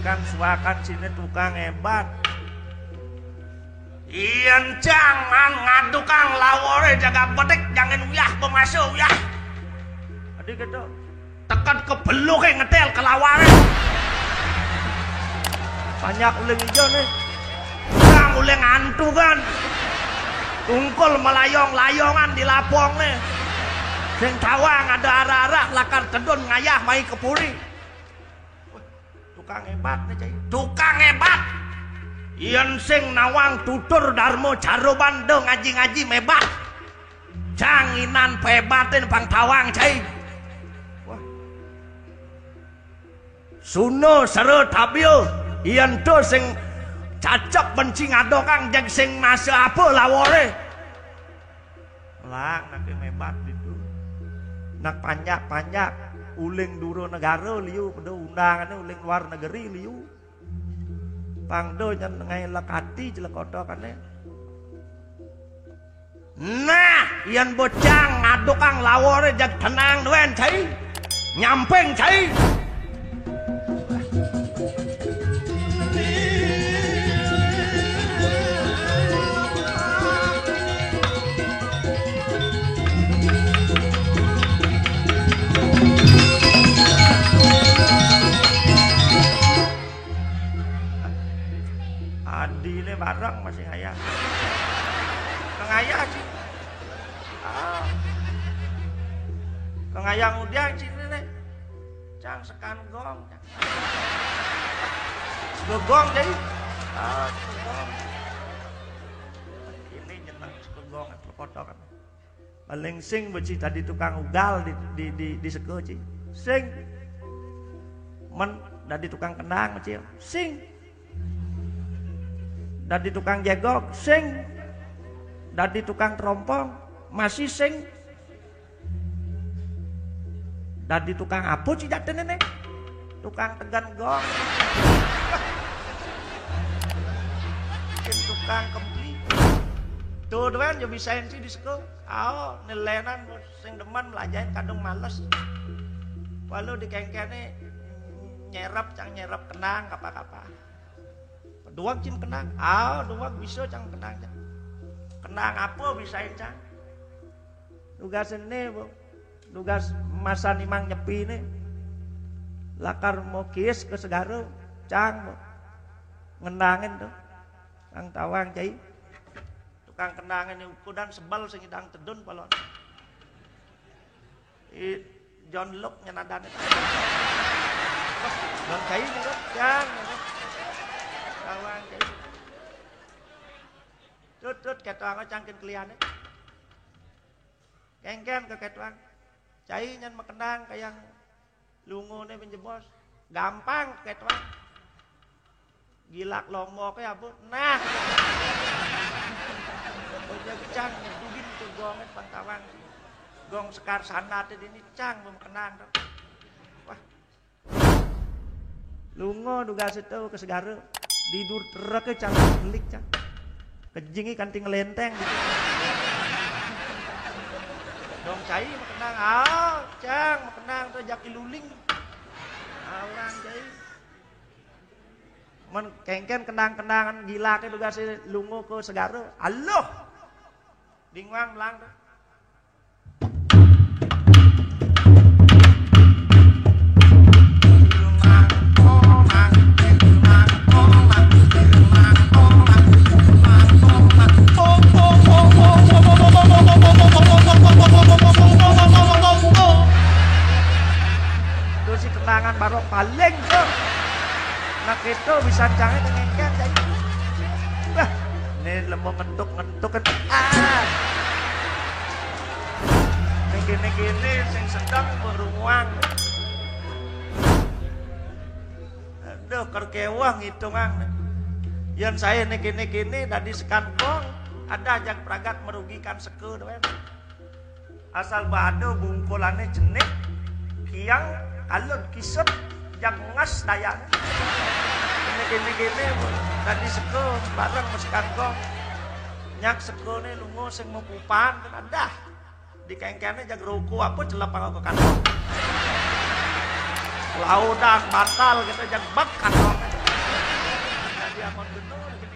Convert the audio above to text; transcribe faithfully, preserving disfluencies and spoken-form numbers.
Kan suakan sini tukang hebat. Yen jangan ngadukang lawore jaga bedik, jangan uyah pemasa uyah. Adi gitu. Tekan kebeluke ngetel ke laware. Banyak uling ijo nih. Bang uling antu kan. Tungkul melayong-layongan di lapong nih. Sing tawang ada arah-arah lakar tedun ngayah mai ke puri. Tukang hebat nih, Cai. Tukang hebat. Yen sing nawang tutur Darma Jaroban do ngaji-ngaji mebat. Janginan pebatin pang tawang, Cai. Wah. Suna sera tabia, yen to sing cacep benci ngadokang jeg sing masa apa lawore. Lang nake mebat ditu. Nak panjak-panjak uling dura negara liu, pada undangane uling luar negeri liu. Pangdo nyen ngai lekati jelekotokane. Nah, yen bocang ngadukang lawore jag tenang duen, Cai. Nyamping, Cai. Adine bareng masih ngayah. Kengayah sih. Ah. Kengayah ngudiang sini nih. Cang sekan gong. Gegong jadi. Ah, gegong. Ini jeneng segong, kotokan. Paling sing beci tadi tukang ugal di, di, di, di seko, Ci. Sing. Men dadi tukang kendang, Ci. Sing. Dadi tukang jegog, sing. Dadi tukang terompong, masih sing. Dadi tukang apa, Ci, jatene ne? Tukang tegan gong. Sing tukang kempli. Tuh, doan yo bisain, Ci, di seko. Ao, nilenan sing demen melajahin kadung males. Walau dikengkene nyerep, cang nyerep kenang, kapa-kapa. Doang cim kenang. Ao, doang bisa cang kenang, cang. Kenang apa bisain, cang? Tugas ene, Bu. Tugas masa nimang nyepi ne. Lakar mau kiis ke segara, cang, Bu. Ngenangin tuh. Kang tawang, Cai. Tukang kenangan yang ukudan sebal sing idang tedun palon. I John Locke nyen adane. John Cai nih kan, yang ini. Tawang Cai. Tut, tut, ketuang cangkin keliane. Kengken ke ketuang. Cai nyen makenang kayang lungune menjebos. Gampang ketuang. Gilak lombok ya, Bu. Nah. Pokoknya cang nyedugin tuh gongnya pantawang. Gong sekar sanate dini cang makenang tuh. Wah. Lunga dugas itu ke segara. Didur tereke cang, belik cang. Kejingi kanti ngelenteng gitu. Dong Cai makenang, ah, cang makenang tuh jaki luling. Alang Cai. Men kengken kenang-kenangan gilake dugase lunga ke segara. Aluh. Dingwang belang tuh. Itu si kenangan barok paling tuh. Nah, itu bisa cange ngengken, Cai. Wah, ini lemo ngentuk-ngentuk kan. Ah. Ini gini-gini sing sedang berumuan. Aduh, kerkewah ngitungan. Yang saya ini gini-gini tadi sekan gong, ada yang pragat merugikan seke doang. Asal bado bungkulane cenik, kiang, kalun, kisut, jag ngas dayang. Kene kene kene, tadi seko bareng mesekan gong. Nyak sekone lungo sing mepupan, kan ada. Di kengkene jag ruku apa celep aku ke kantong. Laudan batal kita jag bek kantong. Dia kon geno lagi